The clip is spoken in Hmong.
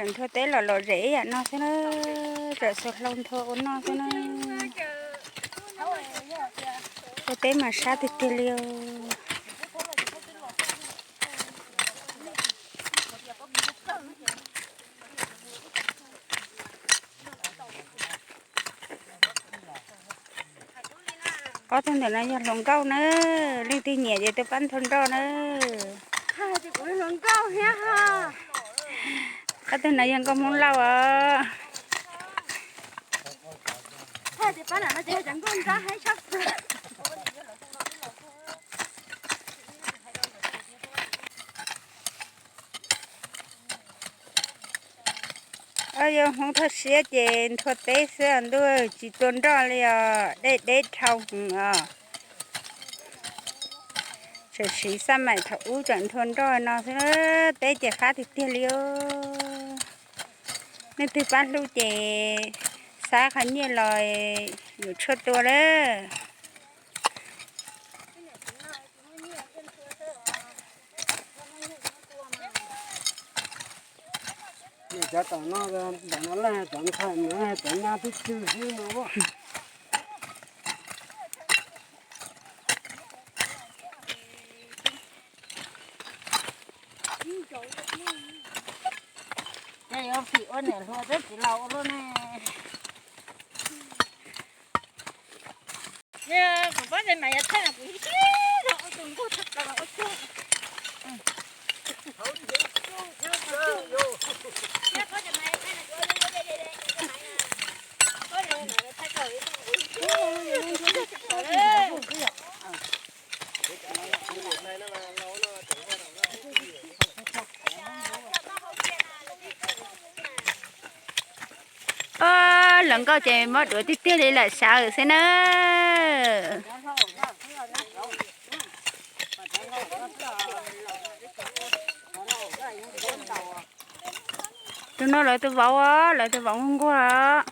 Tseem nthua teb los lom zem ib yam no xwb na, tseem xuas hlau nthua ua noj xwb na. Ua teb mas sab tiag tiag li os. Ob tug ntawm no yog hluas nkauj na, leej twg nyiam ces tuaj pab nthua nroj na. Hluas nkauj thiab ha. Ob tug no yog nkauj Hmoob Lauj os. Hais tias pab nram no ces yog cov nkauj nrab haib tshaj plaws. Ob, yog Hmoob Thoj Siab ces nthua teb xwb ntuj, tsis tua nroj li os, deb deb dhau hwv os. Tseem siv xab maim thaum ub tseem nthua nroj no xwb, teb ces fab tiag tiag li os. Leej twg pab hlub ces xa qhov nyiaj los yuav tshuaj tua lawm. Cov tom no, ntawm no lawm cov ntxhais no cov nyab twb tsw xwb no. Ces yuav phim ua niam hluas thiab txiv laus ua luaj ne. Kuv pab ces mas yog thaij no kuv ib tug nkauj thaij plaws los ua tsuag. Ob, hluas nkauj ces mob duav tiag tiag li lawm sawv xwb na. Tus no lawv tus vauv os, lawv tus vauv nquag nquag os.